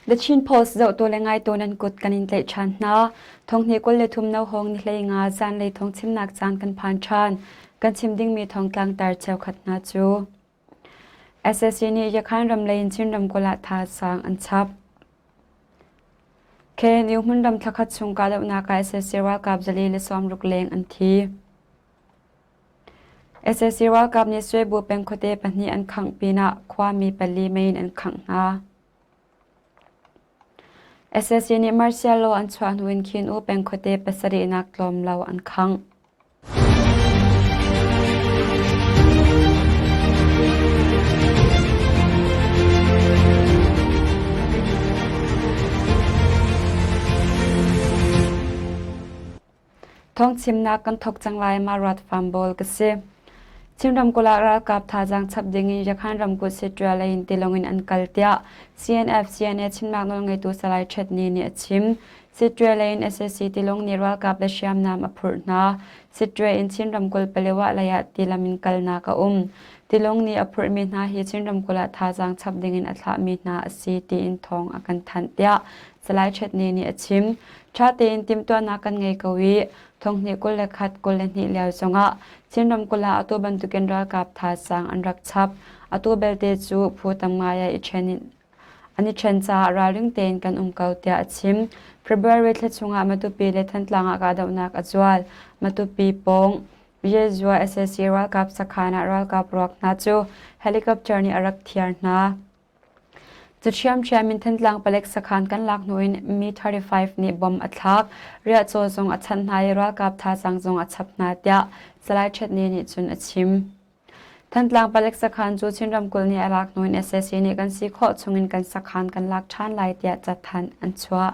The Chin Post zohtu le ngaitu nan kut kan in tlaih ṭhan hna. Thonghnih 23 no hawng ni 15 zanlei thawng chimnak caan kan phan ṭhan. Kan chim dingmi thawngtlang tar cheukhat hna cu SSC nih Yakhan ram lei in Chin ramkulh ah thazaang an chap. KNU hmunram thlakhat chung kahdohnak ah SSC ralkap 460 leng an thi. Sac ralkap nih Suebu peng khuate pahnih an khangh pinah khuami pali mei in an khangh hna. Sac nih martial law an chuah hnu in Khin U peng khuate pasarihnak tlawm lo an khangh. Thawngchimnak kan thawk cang lai ma ruat Farm ka si. Chin ramkulh ah ralkap thazaang chap ding in Yakhan ramkulh Siṭia lei in tilawng in an kal tiah CNF CNA chimnak nawlngeitu Salai Ṭhet Ni nih a chim. Siṭia lei in sac tilawng nih ralkap le hriamnam a phurh hna. Siṭia in Chin ramkulh Palewa lei ah tilam in kalnak a um. Tilawng nih a phurhmi hna hi Chin ramkulh ah thazaang chap ding in a thlahmi hna a si tiin thawng a kan thanh tiah Salai Ṭhet Ni nih a chim. Ṭha tein timhtuahnak kan ngei ko i thonghnih 21 22 lio zongah Chin ramkulh ah atu bantukin ralkap thazaang an rak chap. Atu belte cu phu tam ngai ah i ṭhen in an i ṭhen caah ralring tein kan um ko tiah a chim. February thla chungah Matupi le Thantlang ah kahdohnak a zual. Matupi pawng Yezua sac ralkap sakhan ah ralkap ruak hna cu helicopter nih a rak thiar hna. Cu ṭhiamṭhiam in Thantlang palek sakhan kan lak hnu in Mi-35 nih bomb a thlak. Riahcaw zong a chanh hna i ralkap thazaang zong a chap hna tiah Salai Ṭhet Ni nih cun a chim. Thantlang palek sakhan cu Chin ramkulh nih a lak hnu in sac nih kan si khawh chungin kan sakhan kan lak ṭhan lai tiah cathanh an chuah.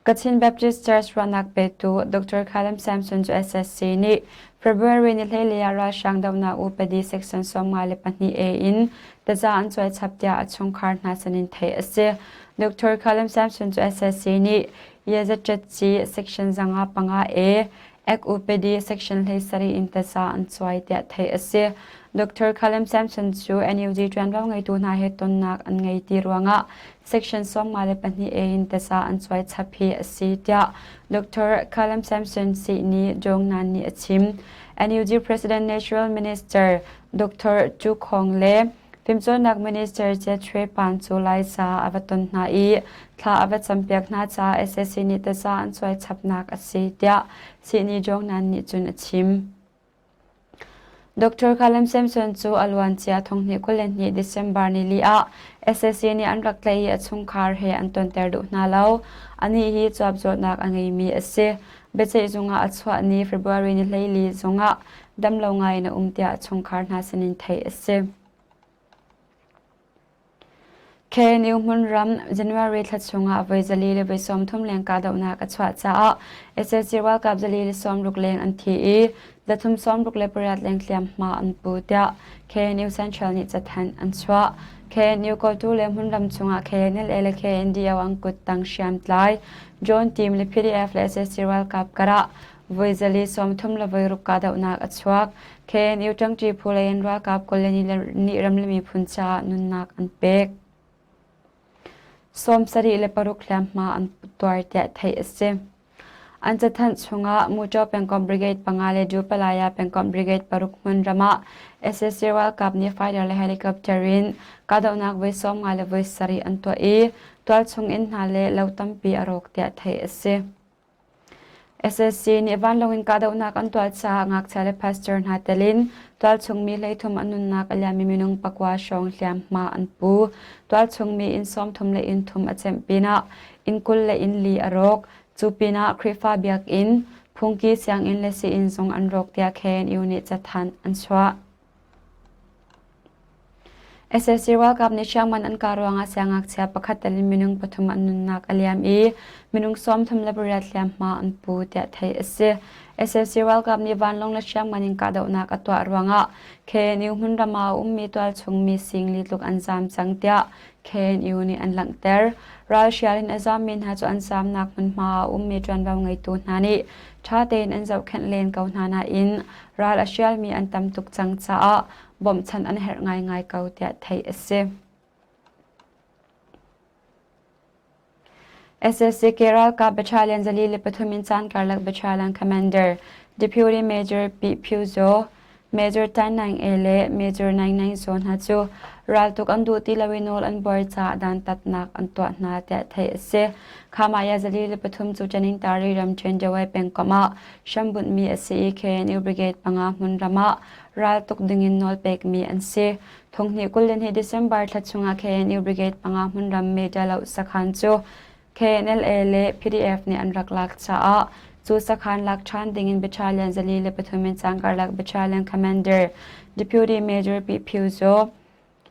Kachin Baptist Church ruahnak petu Dr. Khalem Samson cu SSC nih February ni 14 ah ralhrang dohnak upadi section 52 A in taza an cuai chap tiah a chungkhar hna sinin theih a si. Dr. Khalem Samson cu SSC nih Yezachatci section 5 A Ek upadi section 17 in taza an cuai tiah theih a si. Dr. Khalem Samson cu NUG ṭuanvo ngeitu hna he tonnak an ngei ti ruangah section 52 A in taza an cuai chap hi a si tiah Dr. Khalem Samson sihni Jong Nan nih a chim. NUG President Natural Minister Dr. Chu Khong le Fimcawnnak Minister Che Chwe Pan cu Laica a va ton hna i thla a va campiak hna caah sac nih taza an cuai chapnak a si tiah Sihni Jong Nan nih cun a chim. Dr. Khalem Samson cu a luancia thonghnih 22 December nili ah sac nih an rak tlaih i a chungkhar he an tonter duh hna lo. Anih hi cuap zawtnak a ngeimi a si. Biaceihzung ah a chuah ni February ni 14 zongah damlo ngai in a um tiah a chungkhar hna sinin theih a si. KNU hmunram January thla chungah voi 430 leng kahdohnak a chuah caah sac ralkap 460 leng an thi i 368 leng hliamhma an pu tiah KNU Central nih cathanh an chuah. KNU kawltu le hmunram chungah KNLA le KNDO an kuttang hriamtlai John Team le PDF le sac ralkap karah voi 436 kahdohnak a chuak. KNU ṭangṭi phu lei in ralkap colony nih ram le miphun caah nunnak an pek. 76 hliamhma an tuar tiah theih a si. An cathanh chungah Muṭaw pengkomh brigade panga le Dupalaya pengkomh brigade paruk hmun ram ah sac ralkap nih fighter le helicopter in kahdohnak voi 50 le voi 7 an tuah i tualchung inn hna le lo tampi a rawk tiah theih a si. Sac nih vanlawng in kahdohnak an tuah caah ngakchia le pastor hna tel in tualchung mi 33 an nunnak a liammi minung pakua hrawng hliamhma an pu. Tualchung mi inn 30 le inn thum a cemh pinah inn 20 le inn li a rawk. Cu pinah Khrihfa biakinn, phungki sianginn le sii-inn zong an rawk tiah KNU nih cathanh an chuah. Sac ralkap nih hriamngan an kah ruangah siangngakchia pakhat tel in minung pathum an nunnak a liam i minung 38 hliamhma an pu tiah theih a si. Sac ralkap nih vanlawng le hriamngan in kahdohnak a tuah ruangah KNU hmunram ah a ummi tualchung mi singli tluk an zaam cang tiah KNU nih an langhter. Ralhrial in a zaammi hna cu an zaamnak hmunhma ah a ummi ṭuanvo ngeitu hna nih ṭha tein an zohkhenh len ko hna nain ral a hrialmi an tam tuk cang caah bawmhchanh an herh ngaingai ko tiah theih a si. SSCK ralkap battalion 43 in caan karlak battalion commander Deputy Major Pi Phyu Zaw, Major Tan Naing E le Major Naing Naing Zaw hna cu raltuk an duh ti lo i nawl an buar caah dantatnak an tuah hna tiah theih a si. Khamaya 43 cu Tanintari ramṭhen Dawei pengkomh ah hrambunhmi a si i KNU Brigade panga hmunram ah raltuk dingin nawl pekmi an si. Thonghnih 22 December thla chungah KNU Brigade panga hmunram Medaloh sakhan cu KNLA le PDF nih an rak lak caah cu sakhan lak ṭhan dingin Battalion 43 in caan karlak Battalion Commander Deputy Major Pi Phyu Zaw,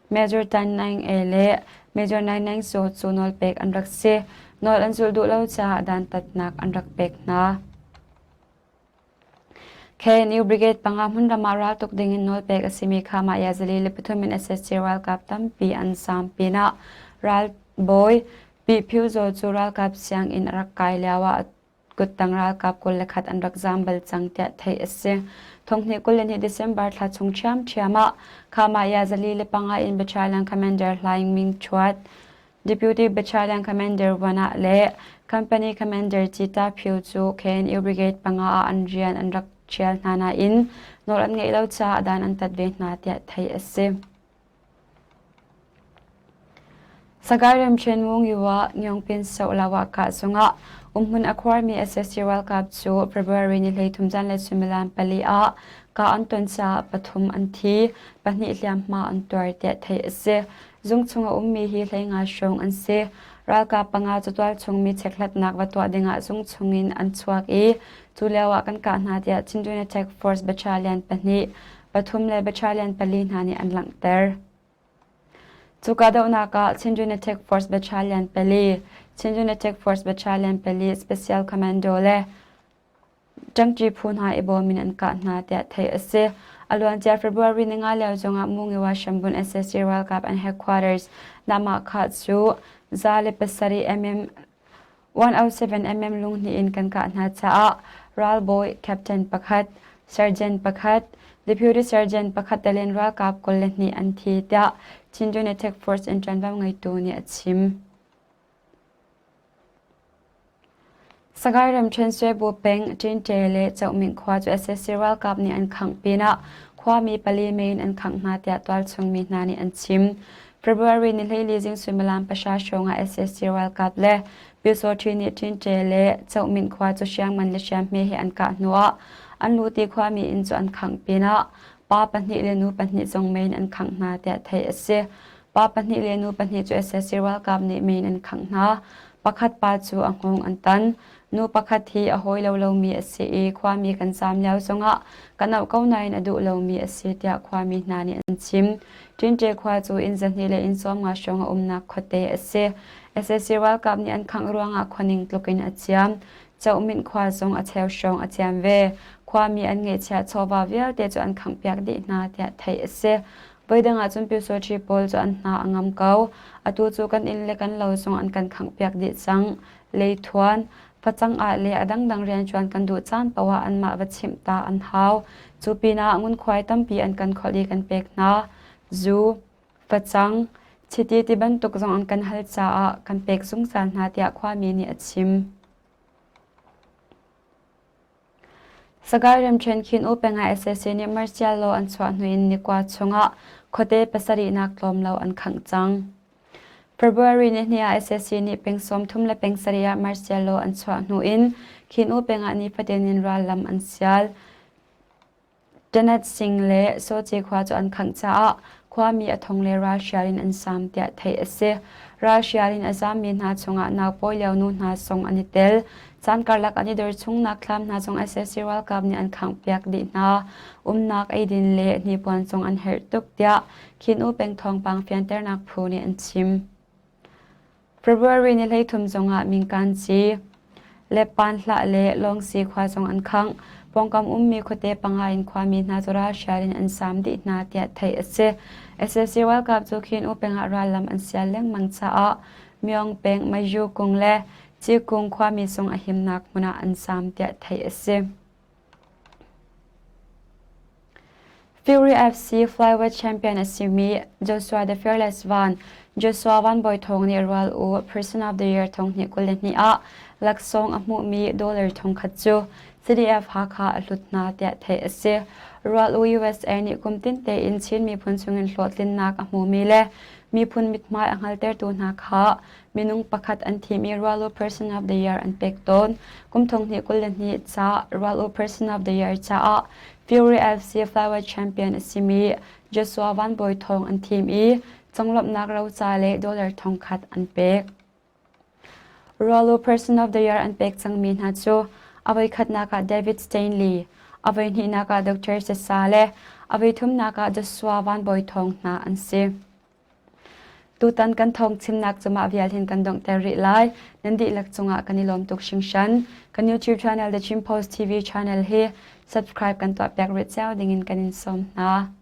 Major Tan Naing E le Major Naing Naing Zaw cu nawlpek an rak si. Nawl an zulh duh lo caah dantatnak an rak pek hna. KNU Brigade panga hmunram ah raltuk dingin nawlpek a simi kha mah Yazali le pathum in SSC ralkap tampi an zaam pinah ralbawi Pi Phyu Zaw cu ralkap sianginn a rak kai lio ah kuttang ralkap 21 an rak zaam bal cang tiah theih a si. Thonghnih 22 December thla chung ṭhiamṭhiam ah Khama Yazali le panga in Battalion Commander Hlaing Ming Chuat Deputy Battalion Commander Wana le Company Commander Chita Phyu cu KNU Brigade panga ah an rian an rak ṭhial hna nain nawl an ngeih lo caah dan an tat ve hna tiah theih a si. Sagaing ramṭhen Wungyu ah Ngyongpin Sohlawa kah zungah umhmun a khuarmi SSC ralkap cu February ni 13 zanlei suimilam pali ah kah an ton caah pathum an thi, pahnih hliamhma an tuar tiah theih a si. Zung chung a ummi hi 15 hrawng an si. Ralkap panga cu tualchung mi chekhlatnak va tuah dingah zung chungin an chuak i cu lio ah kan kah hna tiah Chindwin Attack Force Battalion pahnih, pathum le Battalion pali hna nih an langhter. Cu kahdohnak ah Chindwin Attack Force Battalion pali, Chindwin Attack Force Battalion pali Special Commando le Ṭangṭi phu hna i bawm in an kah hna tiah theih a si. A luancia February ninga lio zongah Mungiwa Shambun SSC ralkap an headquarters Namah cu 107 mm 107 mm lunghnih in kan kah hna caah ralbawi captain pakhat, sergeant pakhat, deputy sergeant pakhat telin ralkap 22 an thi tiah Chindwin Attack Force in ṭuanvo ngeitu nih a chim. Sagaing ramṭhen Suaibu peng Ṭinṭe le Cohminh khua cu sac ralkap nih an khangh pinah khuami pali mei in an khangh hna tiah tualchung mi hna nih an chim. February ni 14 zing suimilam pahra hrawng ah sac ralkap le Pyusawṭhi nih Ṭinṭe le Cohminh khua cu hriamngan le hriamhme he an kah hnuah an luti khuami inn cu an khangh pinah pa pahnih le nu pahnih zong mei in an khangh hna tiah theih a si. Pa pahnih le nu pahnih cu sac ralkap nih mei an khangh hna. Pakhat pa cu a hngawng an tan. Nu pakhat hi a hawi lo lomi a si i khuami kan zaam lio zongah kan auh ko nain a duh lomi a si tiah khuami hna nih an chim. Ṭinṭe khua cu inn 200 le inn 50 hrawng a umnak khuate a si. Sac ralkap nih an khangh ruangah khuaning tluk in a ciam. Cohminh khua zong a cheu hrawng a ciam ve. Khuami an ngeihchiah chawva vialte cu an khanghpiak dih hna tiah theih a si. Voidang ahcun Pyusawṭhi pawl cu an hna a ngam ko. Atu cu kan inn le kan lo zong an kan khanghpiak dih cang. Leithuan, facang ah le a dangdang rianṭuan kan duh caan paoh ah anmah va chimh ta an hau. Cu pinah ngunkhuai tampi an kan kholh i kan pek hna. Zu, facang, chiti ti bantuk zong an kan hal caah kan pek zungzal hna tiah khuami nih a chim. Sagaing ramṭhen Khin-U peng ah sac nih martial law an chuah hnu in nikua chungah khuate pasarihnak tlawm lo an khangh cang. February nihnih ah sac nih peng 30 le peng sarih ah martial law an chuah hnu in Khin-U peng ah nifatin in rallam an sial. Tenet Singh le Soci khua cu an khangh caah khuami a thong le ralhrial in an zaam tiah theih a si. Ralhrial in a zaammi hna chungah naupawi lio nu hna zong an i tel. Caan karlak an i dor chungnak thlam hna zong sac ralkap nih an khanghpiak dih hna. Umnak eidin le hnipuan zong an herh tuk tiah Khin-U peng thawngpang fianternak phu nih an chim. February ni 13 zongah Mingkan ci, Leppanhlah le Lawngsi khua zong an khangh. Pawngkam ummi khuate panga in khuami hna cu ralhrial in an saam dih hna tiah theih a si. Sac ralkap cu Khin-U peng ah rallam an sial lengmang caah Myong peng Mayu kung le Cikung khuami zong a himnak hmun ah an saam tiah theih a si. Fury FC flyweight champion a simi Joshua The Fearless Van. Joshua Van Bawi Thawng nih Rual U Person of the Year 2022 ah laksawng a hmuhmi dollar 1000 cu CDF Hakha a hlut hna tiah theih a si. Rual U USA nih kum tin tein Chin miphun chungin hlawhtlinnak a hmumi le miphun mithmai a hngaltertu hna kha minung pakhat an thim i Rual U Person of the Year an pek tawn. Kum 2022 ca Rual U Person of the Year caah Fury FC Flyweight Champion a simi Joshua Van Bawi Thawng an thim i conglawmhnak roca le dollar 1000 an pek. Rual U Person of the Year an pek cangmi hna cu a voikhatnak ah David Stanley, a voihnihnak ah Dr. Sesa le a voithumnak ah Joshua Van Bawi Thawng hna an si. Tutan kan thawng chimnak cu mah vial hin kan donghter rih lai. Nan dihlak cungah kan i lawm tuk hringhran. Kan YouTube channel The Chin Post TV channel hi subscribe kan tuah piak rih cio dingin kan in sawm hna.